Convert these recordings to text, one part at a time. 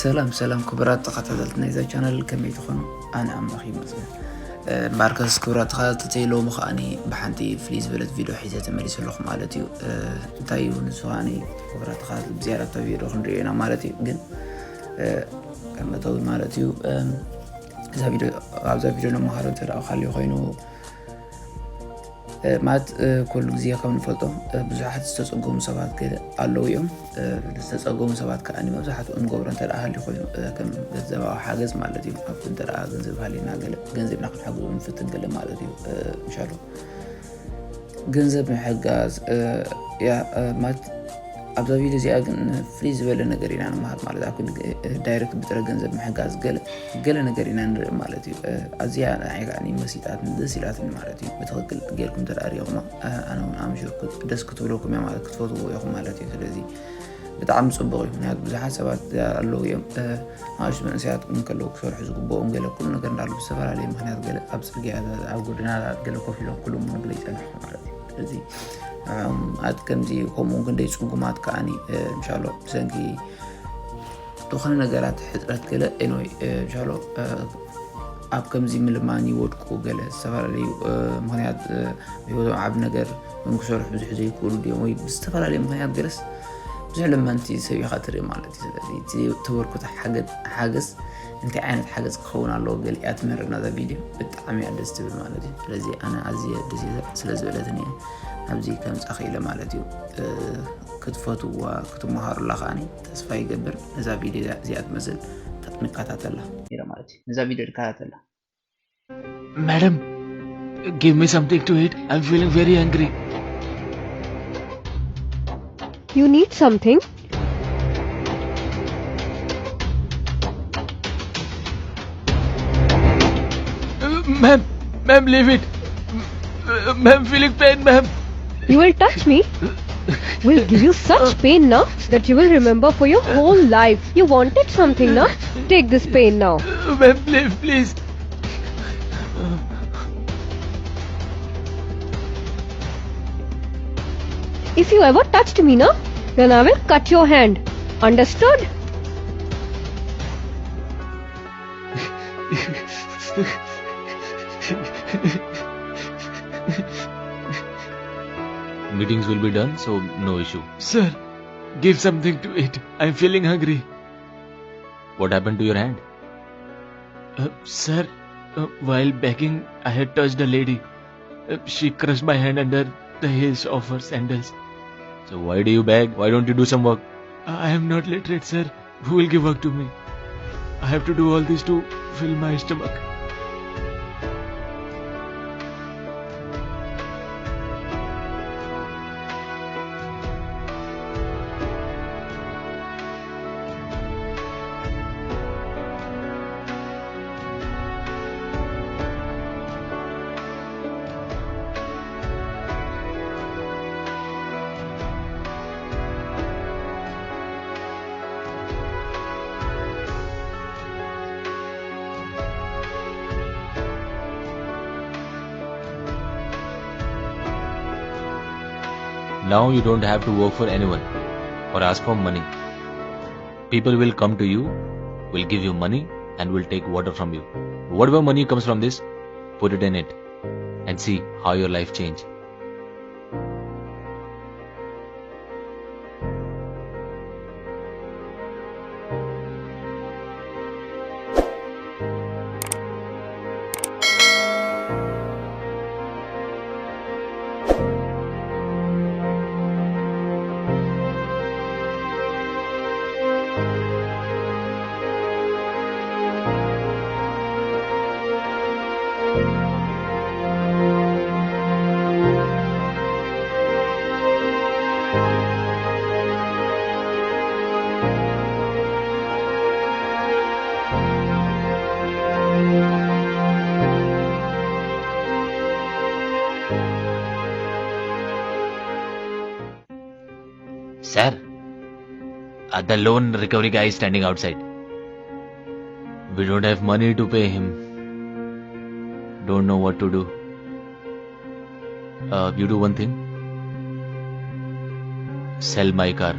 ሰላም ሰላም ክቡራት ተኸታተልቲ ናይዛ ቻነል፣ ከመይ ትኾኑ? ኣነ ኣምላኽ ይመስገን። እምበኣርከስ ክቡራት ተኸታተልቲ፣ ሎሚ ከዓኒ ብሓንቲ ፍልይ ዝበለት ቪድዮ ሒዘ ተመሊሰ ኣለኹ ማለት እዩ። እንታይ እዩ ንሱ ከዓኒ ክቡራት ተኸታተልቲ፣ ብዝያዳ ኣብታ ቪድዮ ክንሪኦ ኢና ማለት እዩ። ግን ከም መእተዊ ማለት እዩ፣ እዛ ቪድዮ፣ ኣብዛ ቪድዮ ንመሃሮ እንተ ደኣ ክሃልዩ ኮይኑ፣ ማለት ኩሉ ግዜ ከም ንፈልጦ ብዙሓት ዝተፀገሙ ሰባት ገለ ኣለዉ እዮም። ዝተፀገሙ ሰባት ከዓ መብዛሕትኡ እንገብሮ እንተ ደኣ ሃልዩ ኮይኑ ከም ገንዘባዊ ሓገዝ ማለት እዩ። ኣብቲ እንተ ደኣ ገንዘብ ሃልዩና ገለ ገንዘብና ክንሓግዞ ንፍትን ገለ ማለት እዩ። ምሻሉ ገንዘብ ምሕጋዝ ያ ማለት ኣብዛ ቪድዮ እዚኣ ግን ፍልይ ዝበለ ነገር ኢና ንመሃር ማለት ኣብ ክንዲ ዳይረክት ብጥረ ገንዘብ ምሕጋዝ ገለ ገለ ነገር ኢና ንርኢ ማለት እዩ። ኣዚኣ ንዓይ ከዓ መሲጣትኒ ደስ ኢላትኒ ማለት እዩ። ብትኽክል ጌርኩም እንተ ደኣ ሪእኹማ ኣነ እውን ኣምሽርኩ ደስ ክትብለኩም እያ ማለት ክትፈትዎ ኢኹም ማለት እዩ። ስለዚ ብጣዕሚ ፅቡቅ እዩ። ምክንያቱ ብዙሓት ሰባት ኣለዉ እዮም ንኣሽቱ መንእሰያት እንከለዉ ክሰርሑ ዝግብኦም ገለ ኩሉ ነገር እንዳሉ ብዝተፈላለየ ምክንያት ገለ ኣብ ፅርግያ ኣብ ጎደናታት ገለ ኮፍ ኢሎም ክልምኑ ገለ ይፀንሑ ማለት እዩ። ስለዚ ንዕኦም ኣት ከምዚ ከምኡ እውን ክንደይ ፅጉማት ከዓኒ ምሻሎ ብሰንኪ ዝኾነ ነገራት ሕፅረት ገለ ኤንወይ ምሻሎ ኣብ ከምዚ ምልማን ይወድቁ ገለ ዝተፈላለዩ ምክንያት ህይወቶም ዓብ ነገር ወይም ክሰርሑ ብዙሕ ዘይክእሉ ድዮም ወይ ብዝተፈላለየ ምክንያት ገለስ ብዙሕ ለመንቲ ሰብ ኢኻ ትርኢ ማለት እዩ። ስለዚ እቲ ተበርኩተ ሓገዝ እንታይ ዓይነት ሓገዝ ክኸውን ኣለዎ ገለ እያ ትምህረና እዛ ቪድዮ። ብጣዕሚ እያ ደስ ትብል ማለት እዩ። ስለዚ ኣነ ኣዝየ ደስ ስለ ዝበለትኒ እየ ኣብዚ ከምፃ ክኢለ ማለት እዩ። ክትፈትዋ ክትመሃሩላ ከዓኒ ተስፋ ይገብር። ነዛ ቪድዮ እዚኣ ትመስል ንከታተላ ኢለ ማለት እዩ። ነዛ ቪድዮ ንከታተላ። Madam, give me something to eat. I'm feeling very hungry. You need something? Uh, ma'am, ma'am, leave it. Uh, ma'am, feeling pain, ma'am. You will touch me? Will give you such pain now that you will remember for your whole life. You wanted something now? Take this pain now. Uh, ma'am, please, please. If you ever touched me now, then I will cut your hand. Understood? Meetings will be done, so no issue. Sir, give something to eat. I'm feeling hungry. What happened to your hand? Uh, sir, uh, while begging, I had touched a lady. Uh, she crushed my hand under the heels of her sandals. So why do you beg? Why don't you do some work? I am not literate, sir. Who will give work to me? I have to do all this to fill my stomach. Now you don't have to work for anyone or ask for money. People will come to you, will give you money, and will take water from you. Whatever money comes from this, put it in it and see how your life change. Sir, uh, the loan recovery guy is standing outside. We don't have money to pay him. Don't know what to do. Uh, you do one thing. Sell my car.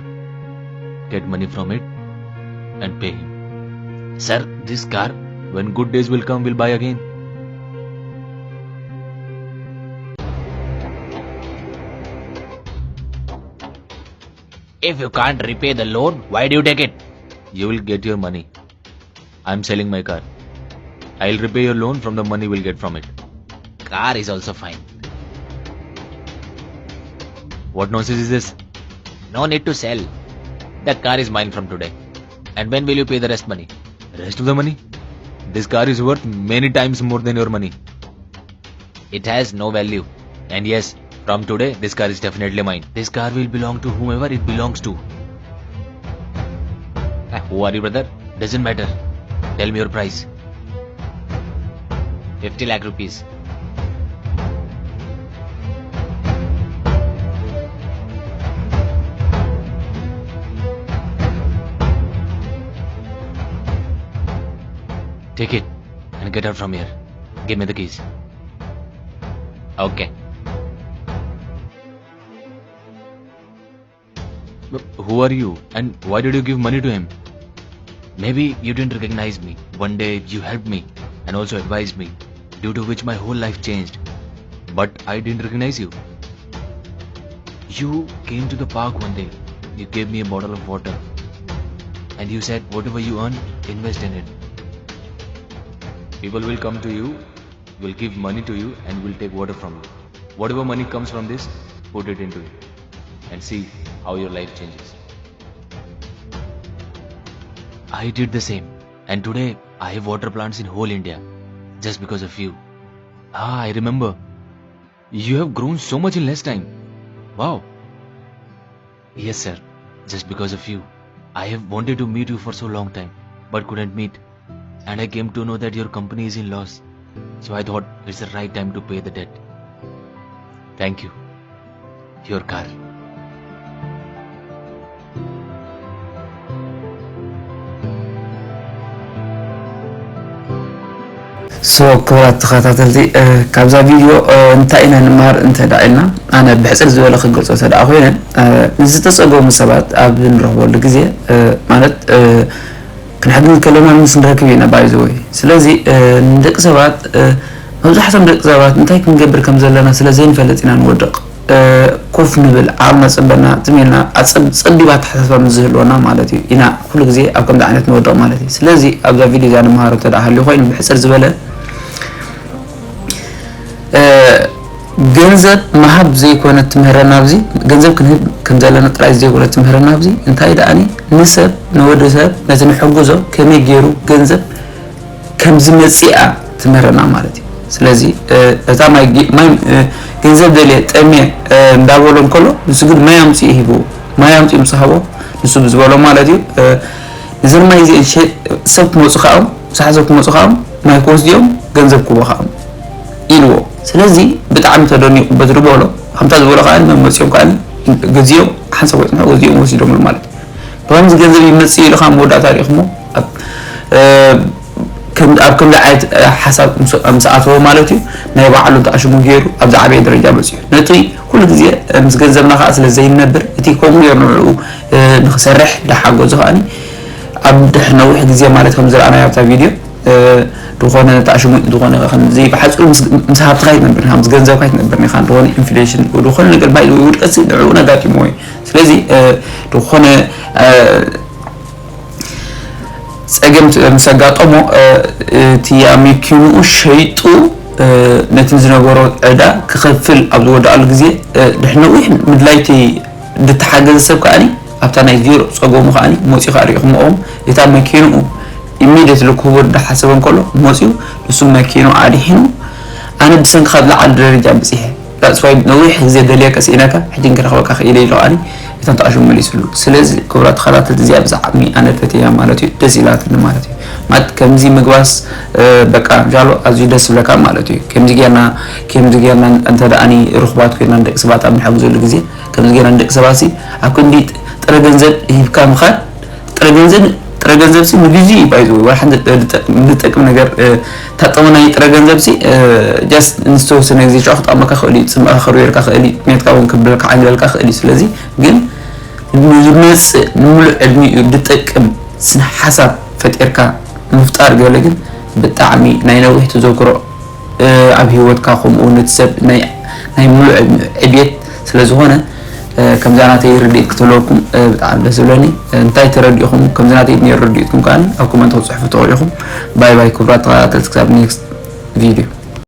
Get money from it and pay him. Sir, this car, when good days will come, we'll buy again. If you can't repay the loan, why do you take it? You will get your money. I'm selling my car. I'll repay your loan from the money we'll get from it. Car is also fine. What nonsense is this? No need to sell. The car is mine from today. And when will you pay the rest money? Rest of the money? This car is worth many times more than your money. It has no value. And yes, from today, this car is definitely mine. This car will belong to whomever it belongs to. Ah, who are you, brother? Doesn't matter. Tell me your price. fifty lakh rupees. Take it and get out from here. Give me the keys. Okay. Who are you and why did you give money to him? Maybe you didn't recognize me. One day you helped me and also advised me, due to which my whole life changed. But I didn't recognize you. You came to the park one day. You gave me a bottle of water. And you said, "Whatever you earn, invest in it." People will come to you, will give money to you, and will take water from you. Whatever money comes from this, put it into it and see how your life changes. I did the same, and today I have water plants in whole India just because of you. Ah, I remember. You have grown so much in less time. Wow. Yes, sir. Just because of you. I have wanted to meet you for so long time, but couldn't meet. And I came to know that your company is in loss. So I thought it's the right time to pay the debt. Thank you. Your car. So ክቡራት ተኸታተልቲ፣ ካብዛ ቪድዮ እንታይ ኢና ንመሃር እንተ ደኣ ኢልና፣ ኣነ ብሕጽር ዝበለ ክገልጾ እንተ ደኣ ኮይነ፣ ንዝተጸገሙ ሰባት ኣብ እንረኽበሉ ግዜ፣ ማለት ክንሕግዝ ከለና ምስ ንረክብ ኢና፣ by the way። ስለዚ ንደቂ ሰባት፣ መብዛሕትኦም ደቂ ሰባት እንታይ ክንገብር ከም ዘለና ስለ ዘይንፈልጥ ኢና ንወድቕ። ኮፍ ንብል፣ ዓቕልና ጸበና ትም ኢልና፣ ጸቢብ ኣተሓሳስባ ምስ ዝህልወና ማለት እዩ፣ ኢና ኩሉ ግዜ ኣብ ከምዚ ዓይነት ንወድቕ ማለት እዩ። ስለዚ ኣብዛ ቪድዮ እዚኣ ንመሃሮ እንተ ደኣ ሃልዩ ኮይኑ፣ ብሕጽር ዝበለ ገንዘብ ምሃብ ዘይኮነ ትምህረና ኣብዚ፣ ገንዘብ ክንህብ ከም ዘለና ጥራይ ዘይኮነ ትምህረና ኣብዚ፣ እንታይ ደኣኒ ንሰብ፣ ንወዲ ሰብ፣ ነቲ ንሕግዞ ከመይ ገይሩ ገንዘብ ከም ዝመጽእ እያ ትምህረና ማለት እዩ። ስለዚ እታ ማይ ማይ ገንዘብ ደልየ ጠምየ እንዳበሎ እንከሎ፣ ንሱ ግን ማይ ኣምጽኡ ሂብዎ። ማይ ኣምጽኡ ምስ ሃቦ፣ ንሱ ብዝበሎ ማለት እዩ። ነዘን ማይ እዚአን ሰብ ክመጹ ከኣም፣ ብዙሓት ሰብ ክመጹ ከኣም፣ ማይ ክወስድዮም፣ ገንዘብ ክህቦ ከኣም ኢልዎ። ስለዚ ብጣዕሚ ተደኒቑ በቲ ዝበሎ፣ ከምታ ዝበሎ ከኣ መመጽኦም ከኣ ግዜኦም ሓንሳብ ከይጽንሑ ግዜኦም ወሲዶምሉ ማለት እዩ። ብኸምዚ ገንዘብ ይመጽእ ኢልኻ መወዳእታ ርኢኹሞ? ኣብ ኣብ ከምዚ ዓይነት ሓሳብ ምስ ኣተወ ማለት እዩ፣ ናይ ባዕሉ ተኣሽሙ ገይሩ ኣብ ዝዓበየ ደረጃ በጺሑ። ነቲ ኩሉ ግዜ ምስ ገንዘብና ከኣ ስለ ዘይንነብር፣ እቲ ከምኡ ገይሩ ንዕኡ ንኽሰርሕ ዝሓገዞ ከኣ ኣብ ድሕሪ ነዊሕ ግዜ ማለት ከም ዝረኣናዮ ኣብታ ቪድዮ፣ ዝኾነ ተኣሽሙ ዝኾነ ከምዚ ብሓጺሩ ምስ ሃብትኻ ኣይትነብርን ኢኻ፣ ምስ ገንዘብካ ኣይትነብርን ኢኻ። ዝኾነ ኢንፍሌሽን፣ ዝኾነ ነገር፣ ባይ ውድቀት ንዕኡ ነጋጢምዎ እዩ። ስለዚ ዝኾነ ጸገም ምስ ኣጋጠሞ፣ እቲ መኪንኡ ሸይጡ ነቲ ዝነበሮ ዕዳ ክኸፍል ኣብ ዝወድኣሉ ግዜ፣ ድሕሪ ነዊሕ ምድላይ እቲ ዝተሓገዘ ሰብ ከኣ ኣብታ ናይ ዜሮ ጸገሙ ከኣ መጺኡ ከኣ ርኢኹምኦም፣ እታ መኪንኡ ኢሚድየትሊ ክህቦ እንዳሓሰበ እንከሎ መጺኡ፣ ንሱ መኪንኡ ኣድሒኑ፣ ኣነ ብሰንክኻ ኣብ ዝለዓለ ደረጃ በጺሐ። That's why ነዊሕ ግዜ ደልየካ ስኢነካ፣ ሕጂ ግን ክረኽበካ ክኢለ ኢሉ ከኣ እቶም ተኣሽሙ መሊስሉ። ስለዚ ክቡራት ተኸታተልቲ፣ እዚኣ ብዛዕሚ ኣነ ፈትያ ማለት እዩ፣ ደስ ኢላትኒ ማለት እዩ። ማለት ከምዚ ምግባስ በቃ ጃሎ ኣዝዩ ደስ ዝብለካ ማለት እዩ። ከምዚ ጌርና ከምዚ ጌርና እንተ ደኣኒ ርኹባት ኮይና ንደቂ ሰባት ኣብ ንሕግዘሉ ግዜ፣ ከምዚ ጌርና ንደቂ ሰባት ሲ ኣብ ክንዲ ጥረ ገንዘብ ሂብካ ምኻድ፣ ጥረ ገንዘብ ጥረ ገንዘብ ሲ ንግዜ እዩ ባይዘ ወይ ሓንቲ ዝጠቅም ነገር፣ ታጠመናይ ጥረ ገንዘብ ሲ just ንዝተወሰነ ግዜ ሽዑ ክጠቕመካ ክእል እዩ፣ ጽምእካ ክርየልካ ክእል እዩ፣ ጥሜትካ እውን ክብለካ ዓንግለልካ ክእል እዩ። ስለዚ ግን ንዝመጽእ ንሙሉእ ዕድሚኡ ዝጠቅም ስነ ሓሳብ ፈጢርካ ምፍጣር ገለ ግን ብጣዕሚ ናይ ነዊሕ ተዘክሮ ኣብ ሂወትካ ከምኡ ነቲ ሰብ ናይ ናይ ሙሉእ ዕብየት ስለ ዝኾነ ከምዛ ናተይ ርድኢት ክትህልወኩም ብጣዕሚ ደስ ዝብለኒ። እንታይ ተረዲእኹም ከምዚ ናተይ ነይሩ ርድኢትኩም ከዓ ኣብ ኮመንት ክትፅሕፉ ትኽእሉ ኢኹም። ባይ ባይ ክቡራት ተኸታተልቲ ክሳብ ኔክስት ቪድዮ።